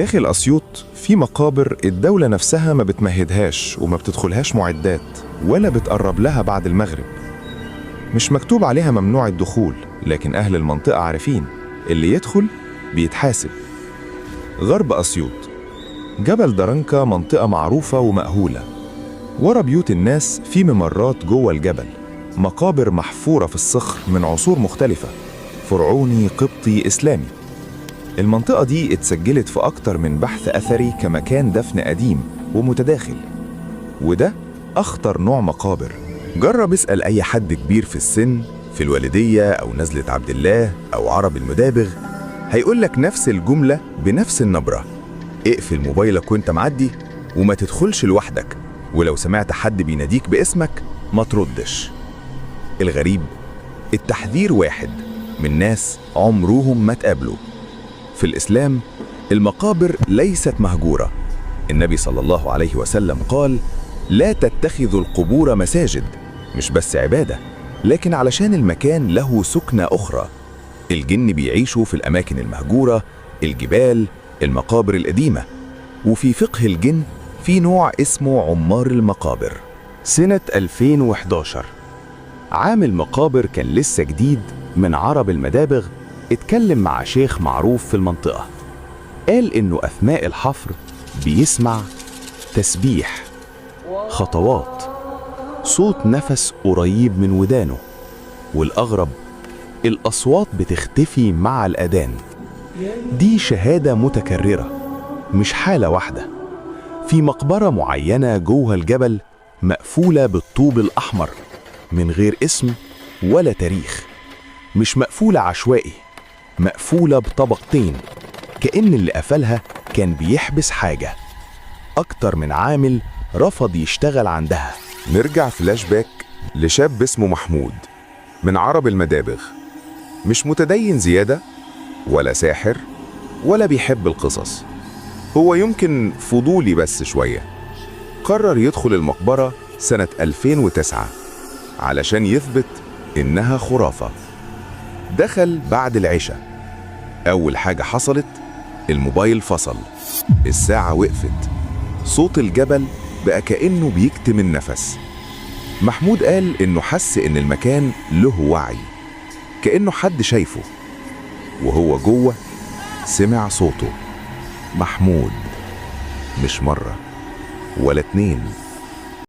داخل أسيوط في مقابر الدولة نفسها ما بتمهدهاش وما بتدخلهاش معدات ولا بتقرب لها بعد المغرب. مش مكتوب عليها ممنوع الدخول، لكن أهل المنطقة عارفين اللي يدخل بيتحاسب. غرب أسيوط، جبل درنكة منطقة معروفة ومأهولة. ورا بيوت الناس في ممرات جوه الجبل، مقابر محفورة في الصخر من عصور مختلفة، فرعوني، قبطي، إسلامي. المنطقة دي اتسجلت في أكتر من بحث أثري كمكان دفن قديم ومتداخل، وده أخطر نوع مقابر. جرب اسأل أي حد كبير في السن في الوالدية أو نزلة عبد الله أو عرب المدابغ، هيقولك نفس الجملة بنفس النبرة: اقفل موبايلك وانت معدي، وما تدخلش لوحدك، ولو سمعت حد بيناديك باسمك ما تردش. الغريب التحذير واحد من ناس عمرهم ما تقابلوا. في الإسلام المقابر ليست مهجورة. النبي صلى الله عليه وسلم قال: لا تتخذوا القبور مساجد. مش بس عبادة، لكن علشان المكان له سكنة أخرى. الجن بيعيشوا في الأماكن المهجورة، الجبال، المقابر القديمة. وفي فقه الجن في نوع اسمه عمار المقابر. سنة 2011، عام المقابر كان لسه جديد، من عرب المدابغ اتكلم مع شيخ معروف في المنطقة، قال إنه أثناء الحفر بيسمع تسبيح، خطوات، صوت نفس قريب من ودانه، والأغرب الأصوات بتختفي مع الأذان. دي شهادة متكررة، مش حالة واحدة. في مقبرة معينة جوه الجبل مقفولة بالطوب الأحمر من غير اسم ولا تاريخ، مش مقفولة عشوائي، مقفولة بطبقتين، كأن اللي قفلها كان بيحبس حاجة. أكتر من عامل رفض يشتغل عندها. نرجع فلاش باك لشاب اسمه محمود من عرب المدابغ، مش متدين زيادة ولا ساحر ولا بيحب القصص، هو يمكن فضولي بس شوية. قرر يدخل المقبرة سنة 2009 علشان يثبت إنها خرافة. دخل بعد العشاء. أول حاجة حصلت الموبايل فصل، الساعة وقفت، صوت الجبل بقى كأنه بيكتم النفس. محمود قال إنه حس إن المكان له وعي، كأنه حد شايفه. وهو جوه سمع صوته، محمود، مش مرة ولا اتنين.